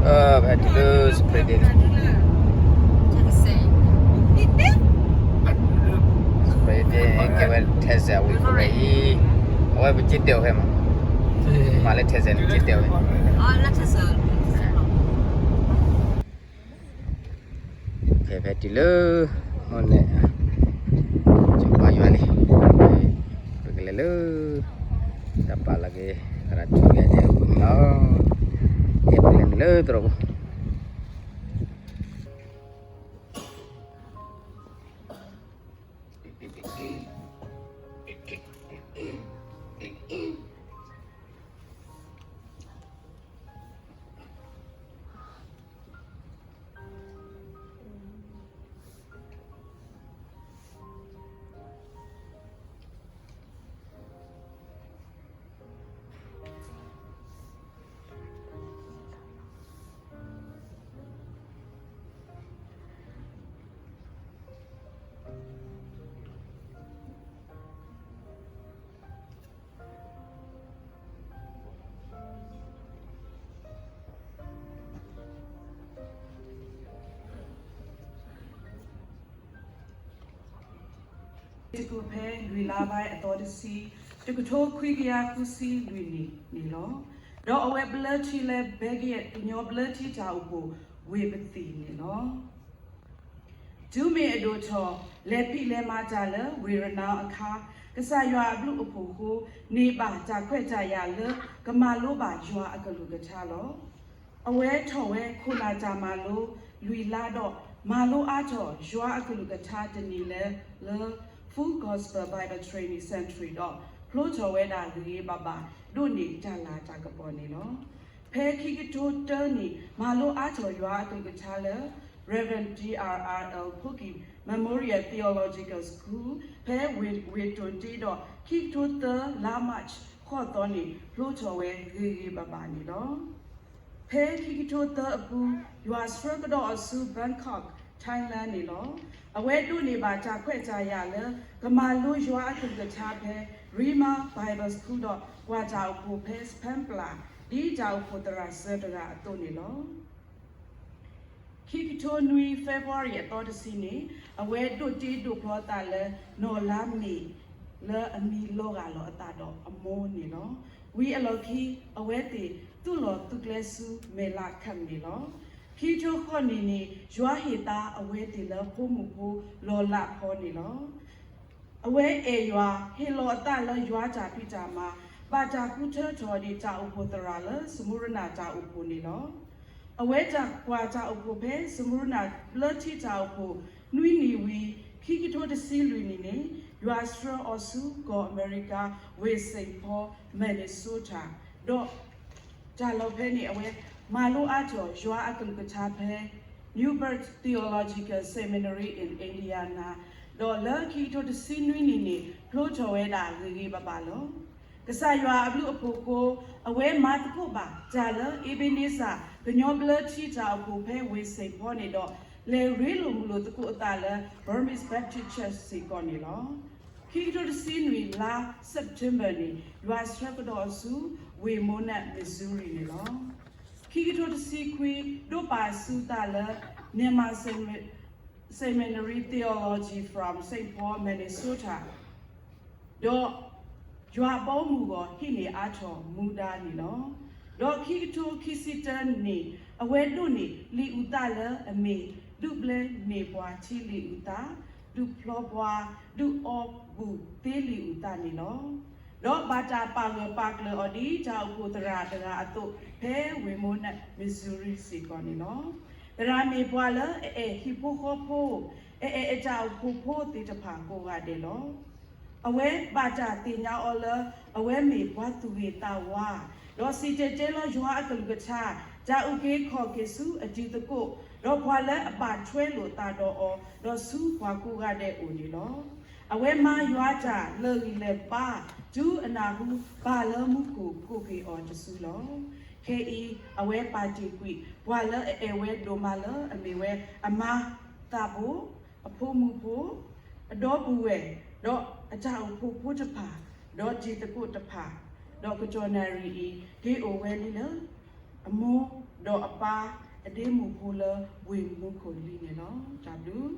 ဖဲတုၤလၢ spray day, spray day ကဲဝဲ Texas အဝ့ၢ်ခိၣ်ဝဲအံၤ, အဝဲပက့ၤတဲာ်ဝဲမး, မ့ၢ်လၢ Texas န့ၣ် ပက့ၤတဲာ်ဝဲ ဖဲတုၤလၢ မ့ၢ်န့ၣ် ကပာ်ယွၤန့ၣ် ပကလဲၤလၢ တၢ်ပာ်လီၤက့ၤ သရၣ်ထူဝဲဒဲးအပူၤန့ၣ်လီၤ. ကဲပလဲၤန့ၣ်လၢသရိာ်ပူၤ တကူာ်ဖဲလွံၢ်လါဘၣ်အသီတဆံ, တကထိခွံကယၤဃုဆံလွံၢ်နံၣ်န့ၣ်လီၤ. ဒီးအဝဲဘျၢထံလၢ Brigade ကညီဘျၢထံတၢ်အိၣ်ဖှိၣ်ဝ့ၢ်ပသံၣ်န့ၣ်လီၤ. တုၤမ့ၢ်အဒိၣ်ထီၣ် လဲၤဖံးလဲၤမၤတၢ်လၢဝ့ၢ်ရနါအခါ, ကစၢ်ယွၤအဘျုးအဖှိၣ်အဃိ, န့ၢ်ဘၣ်တၢ်ခွဲးတၢ်ယာ်လၢကမၤလိဘၣ်ယွၤအကလုၢ်ကထါလီၤ. အဝဲထီၣ်ဝဲခိၣ်နၢ်တၢ်မၤလိလွံၢ်လါဒီး မၤလိအါထီၣ်ယွၤအကလုၢ်ကထါတနံၤလၢ လၢ Full Gospel Bible Training Centre ဒီး ဖျိထီၣ်ဝဲဒၣ်ဂ့ၤဂ့ၤဘၣ်ဘၣ် ဒိးန့ၢ်တၢ်လၤတၢ်ကပီၤန့ၣ်လီၤ. ဖဲခံကထိတၢနံၣ် မၤလိအါထီၣ်ယွၤအကလုၢ်ကထါလၢ Reverend D R R L Pokey Memorial Theological School ဖဲဝ့ၢ်တိၣ်တ့ဒီး ခံကထိသၢလါ March ဃိးသီန့ၣ် ဖျိထီၣ်ဝဲဂ့ၤဂ့ၤဘၣ်ဘၣ်န့ၣ်လီၤ. ဖဲခံကထိသၢအပူၤ ယွၤဆှၢကဒီးအီၤဆူ Bangkok Thailand န့ၣ်လီၤ. အဝဲဒိးန့ၢ်ဘၣ်တၢ်ခွဲးတၢ်ယာ်လၢ ကမၤလိယွၤအကလုၢ်ကထါဖဲ Rhema Bible School ဒီးကွၢ်တၢ်အိၣ်ဖှိၣ်ဖဲ Spring Plain ဒ်တၢ်အိၣ်ဖှိၣ်သရၣ်စၢၤတဂၤအသိးန့ၣ်လီၤ. ခံကထိနွံ February အသီတဆံန့ၣ် အဝဲဒိးတ့ဒိးဖျီအသးလၢ နီၢ်လါမ့ၣ် လၢအမံၤလီၤဂာ်လီၤအသးဒီးအမိၢ်န့ၣ်လီၤ. ဝံၤအလီၢ်ခံ အဝဲသ့ၣ်သူၣ်လီၤသူၣ်ကျဲဆူမဲၢ်လးခၢၣ်န့ၣ်လီၤ. ခံကထိဃိးနံၣ်န့ၣ် ယွၤဟ့ၣ်သါအဝဲသ့ၣ်လၢဖိမုၣ်ဖိလီၤလးဖီန့ၣ်လီၤ. အဝဲအဲၣ်ယွၤ ဟ့ၣ်လီၤအသးလၢယွၤတၢ်ဖံးတၢ်မၤ ဘၣ်တၢ်ဃုထၢထီၣ်ဒံးတၢ်အိၣ်ဖှိၣ်သရၣ်လၢ စမူရနၣ်တၢ်အိၣ်ဖှိၣ်န့ၣ်လီၤ. အဝဲတၢ်ကွၢ်တၢ်အိၣ်ဖှိၣ်ဖဲ စမူရနၣ်ဘျၢထံတၢ်အိၣ်ဖှိၣ် နွံနံၣ်ဝံၤ ခံကထိတဆံလွံၢ်နံၣ်န့ၣ် ယွၤဆှၢအီၤဆူကီၢ်အမဲရကၤ ဝ့ၢ် Saint Paul Minnesota ဒီး တၢ်လီၢ်ဖဲန့ၣ် အဝဲမၤလိအါထီၣ်ယွၤအကလုၢ်ကထါဖဲ Newberg Theological Seminary in Indiana ဒီးလၢခံကထိတဆံနွံနံၣ်န့ၣ် ဖျိထီၣ်ဝဲဒၣ်ဂ့ၤဂ့ၤဘၣ်ဘၣ်လီၤ. ကစၢ်ယွၤအဘျုးအဖှိၣ်အဃိ အဝဲမၤသကိးဘၣ်တၢ်လၢ Ebenezer ကညီဘျၢထံတၢ်အိၣ်ဖှိၣ်ဖဲဝ့ၢ် Saint Paul န့ၣ်ဒီး လဲၤရ့လိာ်မုာ်လိာ်သကိးအသးလၢ Burmese Baptist Church စ့ၢ်ကီးန့ၣ်လီၤ. ခံကထိတဆံနွံလါ September န့ၣ် ယွၤဆှၢကဒီးအီၤဆူ ဝ့ၢ် Monarch Missouri န့ၣ်လီၤ. ခံကထိတဆံခွံ ဒိးပာ်ဆူၣ်သးလၢ Myanmar Seminary Theology from Saint Paul Minnesota ဒီး ယွၤဘီမုၢ်ဂီၤဟံးန့ၢ်အါထီၣ်မူဒါန့ၣ်လီၤ. ဒီးခံကထိခံဆံတၢန့ၣ် အဝဲဒိးန့ၢ်လံာ်အုၣ်သးလၢအမ့ၢ် ဒုးဘျဲမ့ၢ်ပှၤထံလံာ်အုၣ်သး, ဒုးဖျီပှၤ, ဒုးအီၣ်ဘူၣ်သ့လံာ်အုၣ်သးန့ၣ်လီၤ. ဒီးဘၣ်တၢ်ပာ်ဂၢၢ်ပာ်ကျၢၤအီၤဒ်တၢ်အိၣ်ဖှိၣ်သရၣ်တဂၤအသိး ဖဲဝ့ၢ် Monarch Missouri စ့ၢ်ကီးန့ၣ်လီၤ. သရၣ်မ့ၢ်ပှၤလၢအအဲၣ်ဟံၣ်ဖိဃီဖိ, အအဲၣ်အတၢ်အိၣ်ဖှိၣ်ဖိသ့ၣ်တဖၣ်ကိးဂၤဒဲးလီၤ. အဝဲဘၣ်တၢ်သ့ၣ်ညါအီၤလၢ အဝဲမ့ၢ်ပှၤသူၣ်ဂ့ၤသးဝါ, ဒီးစံၣ်တဲၤတဲလီၤယွၤအကလုၢ်ကထါ, တၢ်အုၣ်က့ၤခီၣ်က့ၤဆူအတံၤသကိး, ဒီးပှၤလၢအဘၣ်ထွဲလိာ်သးဒီးအီၤ, ဒီးဆူပှၤကိးဂၤဒဲးအအိၣ်န့ၣ်လီၤ. အဝဲမၤယွၤတၢ်လၢာ်ဂံၢ်လၢာ်ဘါ, တုၤအနၢ်ဟူပၢ်လၢမူခိၣ်ကိးက့ၤအီၤတစုလီၤ. ခဲအံၤ အဝဲပာ်တ့ၢ်ကွံာ် ပှၤလၢအအဲၣ်ဝဲဒိၣ်မးလၢအမ့ၢ်ဝဲအမါသးဘိ, အဖိမုၣ်ဖိ, အဒီပုၢ်ဝဲၢ်, ဒီးအတၢ်အိၣ်ဖှိၣ်ဖိတဖၣ်, ဒီးတံၤသကိးတဖၣ်, ဒီးကတီၢ်နၣ်ရံၣ်အံၤ က့ၤအိၣ်ဝဲလံလၢ အမိၢ် ဒီးအပၢ်အဒ့မုၣ်ဖိလၢဝ့ၢ်မူခိၣ်လံန့ၣ်လီၤ. တၢ်ဘျုး.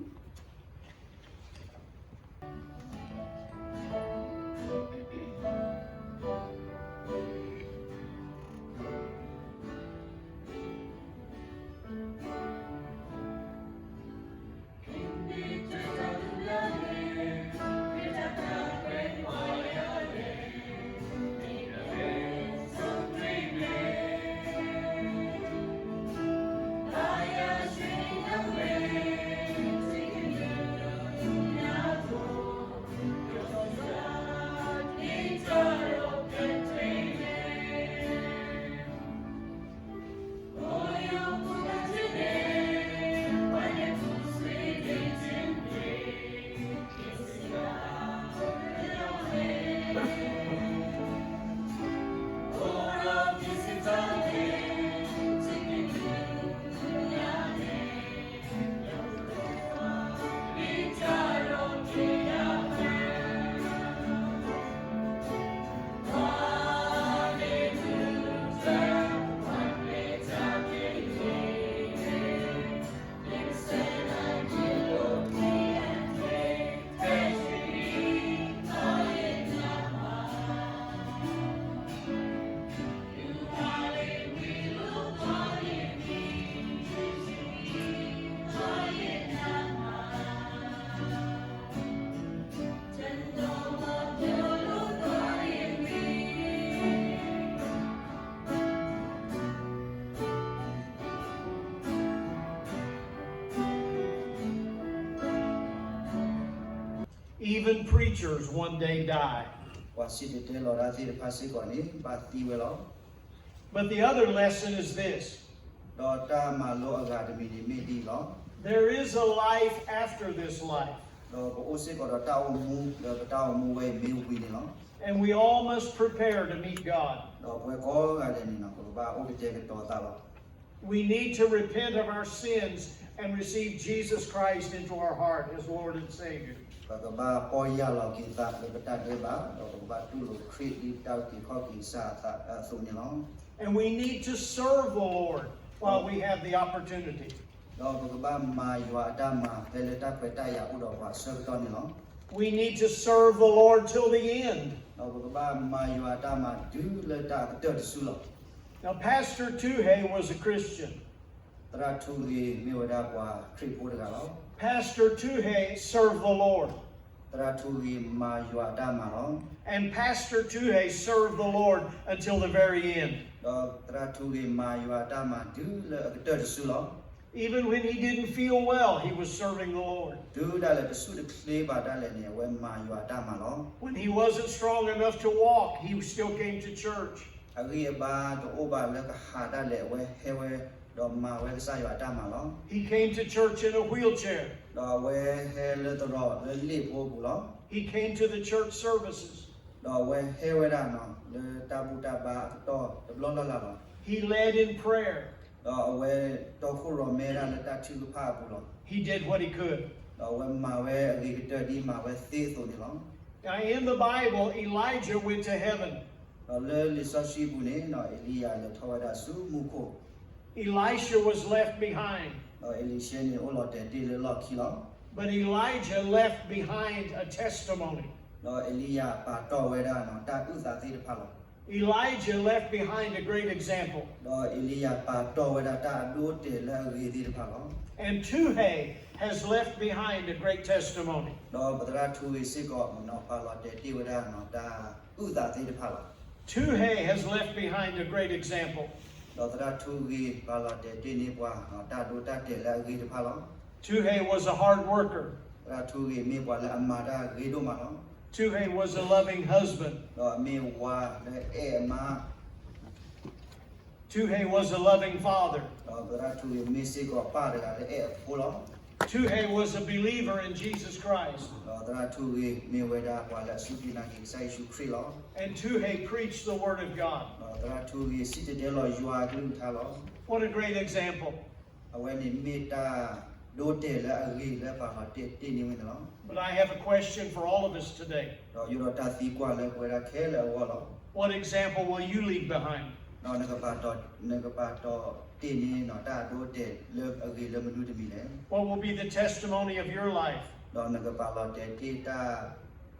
Even preachers one day die. ပှၤစံၣ်တဲၤတဲလီၤတၢ်သ့ၣ်တဖၣ်စ့ၢ်ကီးန့ၣ် ဘၣ်သံဝဲလီၤ. But the other lesson is this. ဒီးတၢ်မၤလိအဂၤတမံၤန့ၣ်မ့ၢ်ဒ်အံၤလီၤ. There is a life after this life. ဒီးပအိၣ်စ့ၢ်ကီးဒီးတၢ်အိၣ်မူ လၢပတၢ်အိၣ်မူဝဲအံၤမ့ၢ်ဝံၤန့ၣ်လီၤ. And we all must prepare to meet God. ဒီးပဝဲကိးဂၤဒဲးန့ၣ် ပကဘၣ်အိၣ်ကတဲာ်ကတီၤသးလီၤ. We need to repent of our sins and receive Jesus Christ into our heart as Lord and Savior. ပကဘၣ်ပီၢ်ယၢ်လီၤက့ၤသးလၢပတၢ်ဒဲးဘး ဒီးပကဘၣ်တူၢ်လိာ်ခရံာ်ဒ်တၢ်အုၣ်က့ၤခီၣ်က့ၤကစၢ်အသိးန့ၣ်လီၤ. And we need to serve the Lord while we have the opportunity. ဒီးပကဘၣ်မၤယွၤအတၢ်မၤ ဖဲလၢတၢ်ခွဲးတၢ်ယာ်အိၣ်ဒီးပှၤအဆၢကတီၢ်န့ၣ်လီၤ. We need to serve the Lord till the end. ဒီးပကဘၣ်မၤယွၤအတၢ်မၤတုၤလၢတၢ်အကတၢၢ်တစုလီၤ. Now, Pastor Tuhei was a Christian. သရၣ်ထူဂ့ၤမ့ၢ်ဝဲဒၣ်ပှၤခရံာ်ဖိတဂၤလီၤ. Pastor Tuhei served the Lord. သရၣ်ထူဂ့ၤမၤယွၤအတၢ်မၤလီၤ. And Pastor Tuhei served the Lord until the very end. ဒီးသရၣ်ထူဂ့ၤမၤယွၤအတၢ်မၤတုၤလၢအကတၢၢ်တစုလီၤ. Even when he didn't feel well, he was serving the Lord. တုၤဒၣ်လဲာ်တဆူၣ်တချ့ဘၣ်ဒၣ်လဲာ်န့ၣ် အဝဲမၤယွၤအတၢ်မၤလီၤ. When he wasn't strong enough to walk, he still came to church. အဂံၢ်အဘါတအိၣ်ဘၣ်လၢကဟးဒၣ်လဲာ် အဝဲဟဲဝဲ ဒီးမၤဝဲကစၢ်ယွၤအတၢ်မၤလီၤ. He came to church in a wheelchair. ဒီးအဝဲဟဲလၢသရိာ်လၢလ့ၣ်ဖိအပူၤလီၤ. He came to the church services. ဒီးအဝဲဟဲဝဲဒၣ် လၢတၢ်ဘူၣ်တၢ်ဘါအကတီၢ်တဘျီလၢ်လၢ်လီၤ. He led in prayer. ဒီးအဝဲတီခိၣ်ရိၤမဲဒၣ်လၢတၢ်ထုကဖၣ်အပူၤလီၤ. He did what he could. ဒီးအဝဲမၤဝဲအဂ့ၤကတၢၢ်ဒ်မၤဝဲသ့အသိးန့ၣ်လီၤ. Now, in the Bible, Elijah went to heaven. ဒီးလၢလံာ်စီဆှံပူၤန့ၣ် အ့လံယၤလဲၤထီၣ်ဝဲဒၣ်ဆူမူခိၣ် Elisha was left behind. ဒီးအ့လံၡဲန့ၣ်အိၣ်လီၤတဲာ်တ့ၢ်လၢလီၢ်ခံလီၤ. But Elijah left behind a testimony. ဒီးအ့လံယၤပာ်တီၢ်ဝဲဒၣ် တၢ်အုၣ်သးသ့ၣ်တဖၣ်လီၤ. Elijah left behind a great example. ဒီးအ့လံယၤပာ်တီၢ်ဝဲဒၣ်တၢ်အဒိအတဲာ်လၢအဂ့ၤသ့ၣ်တဖၣ်လီၤ. And Tuhei has left behind a great testimony. ဒီးပသရၣ်ထူဂ့ၤစ့ၢ်ကီး ပာ်လီၤတဲာ်တ့ၢ်ဝဲဒၣ် တၢ်အုၣ်သးသ့ၣ်တဖၣ်လီၤ. Tuhei has left behind a great example. ဒီးသရၣ်ထူဂ့ၤပာ်လီၤတဲာ်တ့ၢ်န့ၢ်ပှၤ တၢ်ဒိတၢ်တဲာ်လၢအဂ့ၤတဖၣ်လီၤ. Tuhei was a hard worker. သရၣ်ထူဂ့ၤမ့ၢ်ပှၤလၢအမၤတၢ်ဂ့ၤဒိၣ်မးလီၤ. Tuhei was a loving husband. ဒီးအမ့ၢ်ဝၤလၢအဲၣ်အမါ Tuhei was a loving father. ဒီးသရၣ်ထူဂ့ၤမ့ၢ်စ့ၢ်ကီးပၢ်တဂၤလၢအဲၣ်အဖိလီၤ. Tuhei was a believer in Jesus Christ. ဒီးသရၣ်ထူဂ့ၤမ့ၢ်ဝဲဒၣ်ပှၤလၢအစူၢ်က့ၤနာ်က့ၤကစၢ်ယ့ၣ်ၡူးခရံာ်လီၤ. And Tuhei preached the word of God. ဒီးသရၣ်ထူဂ့ၤစံၣ်တဲၤတဲလီၤယွၤအကလုၢ်ကထါလီၤ. What a great example. အဝဲန့ၣ်မ့ၢ်တၢ်ဒိတဲာ်လၢအဂ့ၤလၢပာ်လီၤတဲာ်တ့ၢ်န့ၢ်ဝဲန့ၣ်လီၤ. But I have a question for all of us today. ဒီးယအိၣ်ဒီးတၢ်သံကွၢ်လၢပဝဲဒၣ်ခဲလၢာ်အဂီၢ်လီၤ. What example will you leave behind? ဒီးနကပာ်တီၢ်, နကပာ်တီၢ်တ့ၢ်န့ၢ်နီၢ်တၢ်အဒိအတဲာ်လၢအဂ့ၤလၢမနုၤတမံၤလဲၣ်. What will be the testimony of your life? ဒီးနကပာ်လီၤတဲာ်တ့ၢ်တၢ်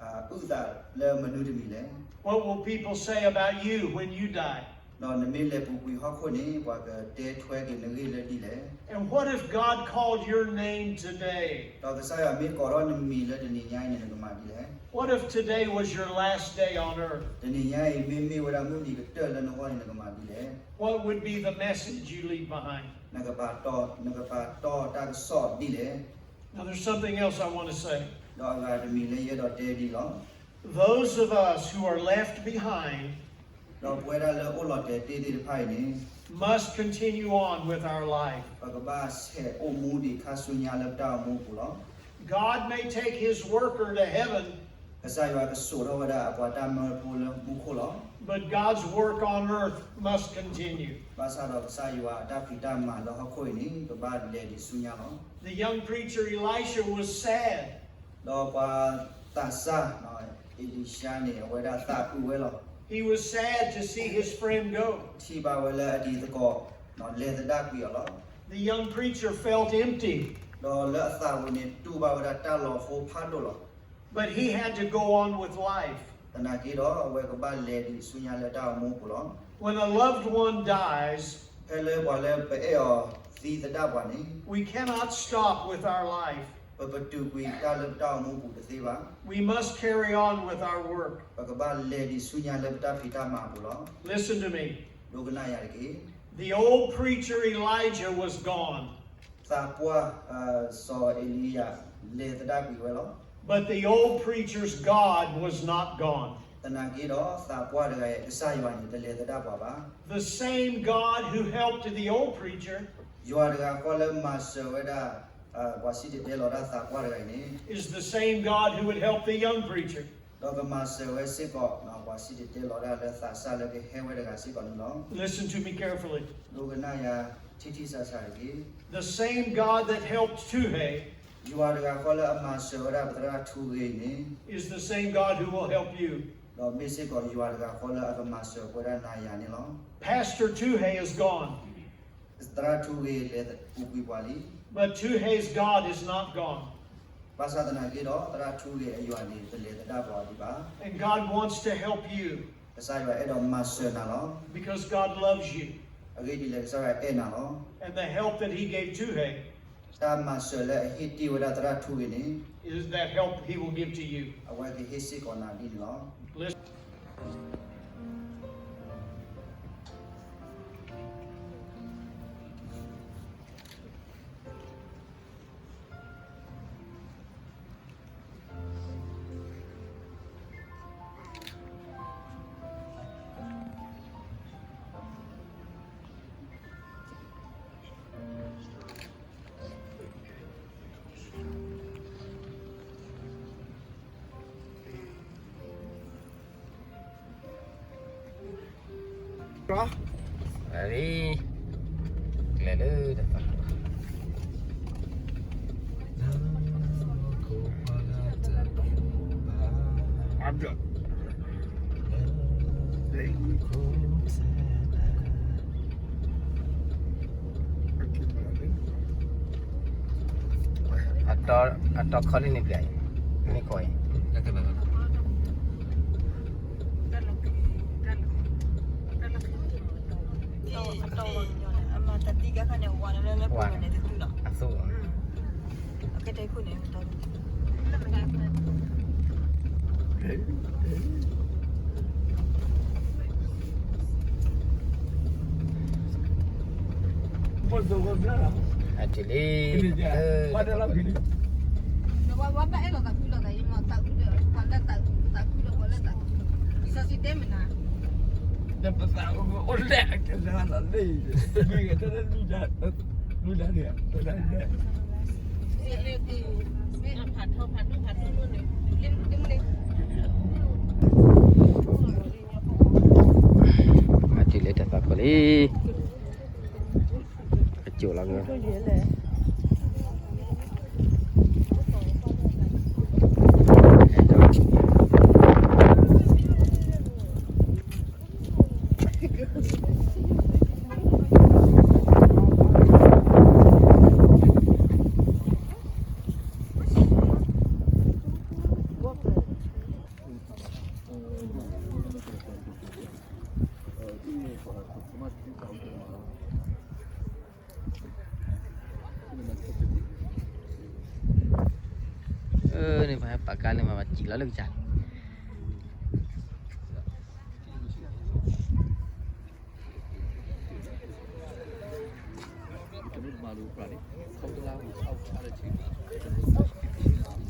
အုၣ်သးလၢမနုၤတမံၤလဲၣ်. What will people say about you when you die? ဒီးနမ့ၢ်လဲၤပူၤကွံာ်ဟီၣ်ခိၣ်န့ၣ် ပှၤကတဲထွဲက့ၤနဂ့ၢ်လၢဒ်လဲၣ်. And what if God called your name today? ဒီးကစၢ်ယွၤမ့ၢ်ကိးထီၣ်နမံၤလၢတနံၤညါအံၤန့ၣ် နကမၤဒ်လဲၣ်. What if today was your last day on earth? တနံၤညါအံၤ မ့မ့ၢ်ဝဲဒၣ်မုၢ်နံၤကတၢၢ်လၢနဂီၢ်န့ၣ် နကမၤဒ်လဲၣ်. What would be the message you leave behind? နကပာ်တီၢ်, နကပာ်တီၢ်တၢ်ကစီၣ်ဒ်လဲၣ်. Now, there's something else I want to say. ဒီးအဂၤတမံၤလၢယအဲၣ်ဒိးတဲဒ်လီၤ. Those of us who are left behind ဒီးပဝဲဒၣ်လၢအိၣ်လီၤတဲာ်တ့ၢ်သ့ၣ်တဖၣ်အံၤန့ၣ် must continue on with our life. ပကဘၣ်ဆဲးအိၣ်မူဒံးခါဆူညါလၢပတၢ်အိၣ်မူအပူၤလီၤ. God may take his worker to heaven, ကစၢ်ယွၤကစိာ်ထီၣ်ဝဲဒၣ်အပှၤတၢ်မၢဖိလၢမူခိၣ်လီၤ. But God's work on earth must continue. ဘၣ်ဆၣ်ဒီးကစၢ်ယွၤအတၢ်ဖံးတၢ်မၤလၢဟီၣ်ခိၣ်အံၤန့ၣ် ကဘၣ်လဲၤဒံးဆူညါလီၤ. The young preacher Elijah was sad. ဒီးပှၤသးစၢ် အ့လံၡါန့ၣ် အဝဲဒၣ်သးအုးဝဲလီၤ. He was sad to see his friend go. ထံၣ်ဘၣ်ဝဲလၢအတံၤသကိး လဲၤသဒၣ်ကွံာ်အီၤလီၤ. The young preacher felt empty. ဒီးလၢအသးပူၤန့ၣ် တူၢ်ဘၣ်ဝဲဒၣ်တၢ်လီၤဟိဖးဒိၣ်လီၤ. But he had to go on with life. သနာ်က့ဒီး အဝဲကဘၣ်လဲၤဒံးဆူညါလၢတၢ်အိၣ်မူပူၤလီၤ. When a loved one dies, ဖဲလၢပှၤလၢပအဲၣ်အီၤသံသဒၣ်ပှၤန့ၣ် we cannot stop with our life. ပပတုာ်ကွံာ်တၢ်လၢပတၢ်အိၣ်မူပူၤတသ့ဘၣ်. We must carry on with our work. ပကဘၣ်လဲၤဒံးဆူညါလၢပတၢ်ဖံးတၢ်မၤအပူၤလီၤ. Listen to me. ဒိကနၣ်ယၤတက့ၢ်. The old preacher Elijah was gone. သးပှၢ် စီၤအ့လံယၤ လဲၤသဒၣ်ကွံာ်ဝဲလီၤ. But the old preacher's God was not gone. သနာ်က့ဒီး သးပှၢ်တဂၤအံၤ ကစၢ်ယွၤန့ၣ် တလဲၤသဒၣ်ပှၤဘၣ်. The same God who helped the old preacher ယွၤတဂၤဃီလၢမၤစၢၤဝဲဒၣ် ပှၤစံၣ်တဲၤတဲလီၤတၢ်သးပှၢ်တဂၤအံၤန့ၣ် is the same God who would help the young preacher. ဒီးကမၤစၢၤဝဲစ့ၢ်ကီး ပှၤစံၣ်တဲၤတဲလီၤတၢ်လၢသးစၢ်လၢကဟဲဝဲတဂၤစ့ၢ်ကီးန့ၣ်လီၤ. Listen to me carefully. ဒိကနၣ်ယၤထံထံဆးဆးတက့ၢ်. The same God that helped Tuhei ယွၤတဂၤဃီလၢအမၤစၢၤဝဲဒၣ်ပသရၣ်ထူဂ့ၤန့ၣ် is the same God who will help you. ဒီးမ့ၢ်စ့ၢ်ကီးယွၤတဂၤဃီလၢအကမၤစၢၤပဝဲဒၣ်နၤယၤန့ၣ်လီၤ. Pastor Tuhei is gone. သရၣ်ထူဂ့ၤလဲၤပူၤကွံာ်ပှၤလံ. But Tuhei's God is not gone. ဘၣ်ဆၣ်သနာ်က့ဒီး သရၣ်ထူဂ့ၤအယွၤန့ၣ် တလဲၤသဒၣ်ပှၤဒံးဘၣ်. And God wants to help you ကစၢ်ယွၤအဲၣ်ဒိးမၤစၢၤနၤလီၤ. Because God loves you. အဂ့ၢ်ဒ်လဲၣ် ကစၢ်ယွၤအဲၣ်နၤလီၤ. And the help that he gave Tuhei တၢ်မၤစၢၤလၢအဟ့ၣ်တ့ၢ်ဝဲဒၣ်သရၣ်ထူဂ့ၤန့ၣ် is that help he will give to you. အဝဲကဟ့ၣ်စ့ၢ်ကီးနၤဒ်န့ၣ်လီၤ. Listen. လံ လဲၤလၢတသး အတီခီလံန့ၣ်ပျဲ မ့ၢ်ကီးအံၤ အသိး အတုၤလံ အတုၤလၢတၢ်သးကီၢ်လံ အကၠိလီၤ Good. န့ၣ် ပှၤဟဲပာ်ကါန့ၣ် ပှၤဘၣ်စံၣ်လီၤလၢကစၢ်န့ၣ် ပာ်လၢတၢ်ပူၤလီၤ ပာ်လၢ ဒၣ်လဲၣ် ပာ်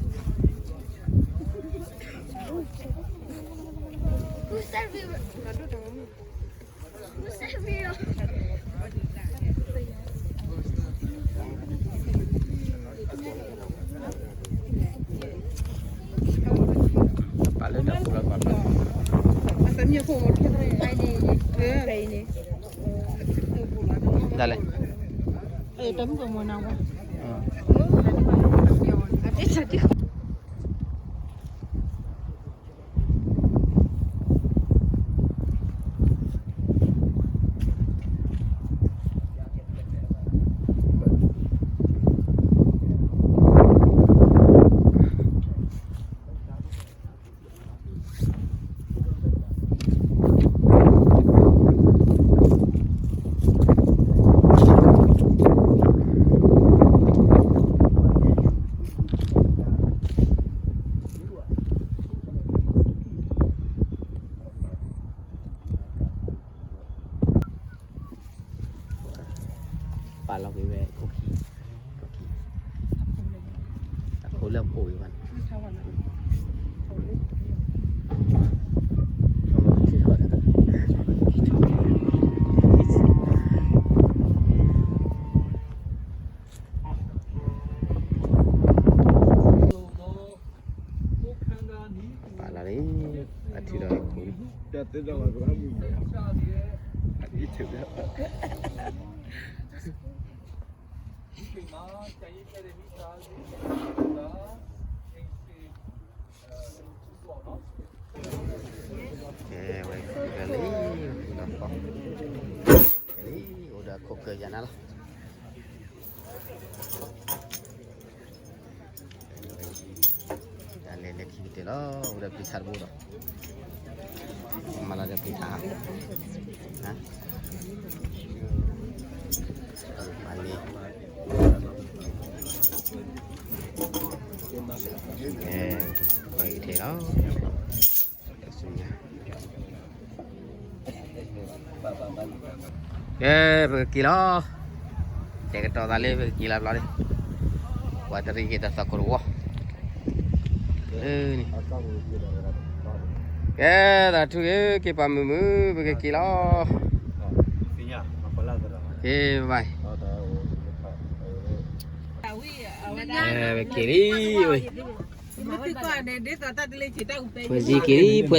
လီၤက့ၤဝဲခိၣ်ခံ, ခိၣ်ခံ, အခိၣ်လၢအခိၣ်ဝဲဘၣ်န့ၣ်, ပာ်လီၤလံ, အထံၣ်ဒီးခိၣ်န့ၣ်, ကဲဝဲ, ကဲလံ, ကဲလံ, အိၣ်ဒီးခိၣ်ကၢယၤနၤလီၤ. တၢ်လဲၤလဲၤခံကတၢၢ်လီၤ, အိၣ်ဒီးပျံၤထါတဘိဒီး, မၤလီၤဒီးပျံၤထါ, မၤလီၤ, ကဲ, ပှၤအံၤထဲလီၤ. ကဲ, ပကက့ၤလီၤ, တဲကတီၤသးလၢပကက့ၤလီၤဘျီန့ၣ်, ပှၤတရံးက့ၤတၢ်သးကိၢ်တဝီ, လၢန့ၣ်, ကဲ, သးထူၣ်ဂ့ၤ က့ၤပာ်မုာ်မုာ် ပကက့ၤလီၤ, က့ၤဘၣ်, ပက့ၤလံ, ဖှဲးစံက့ၤလ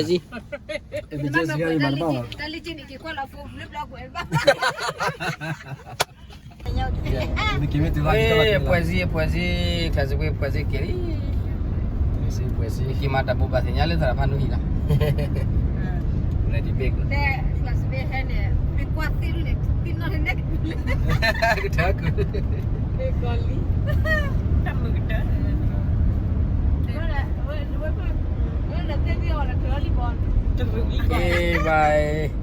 ံ, ဖှဲးစံ, ဖှဲးစံ, ဖှဲးစံက့ၤလံ, က့ၤမၤတၢ်ဘိးဘၣ်သ့ၣ်ညါလၢသရၣ်ဖးဒိၣ်အံၤလီၤ. က့ၤဘၣ်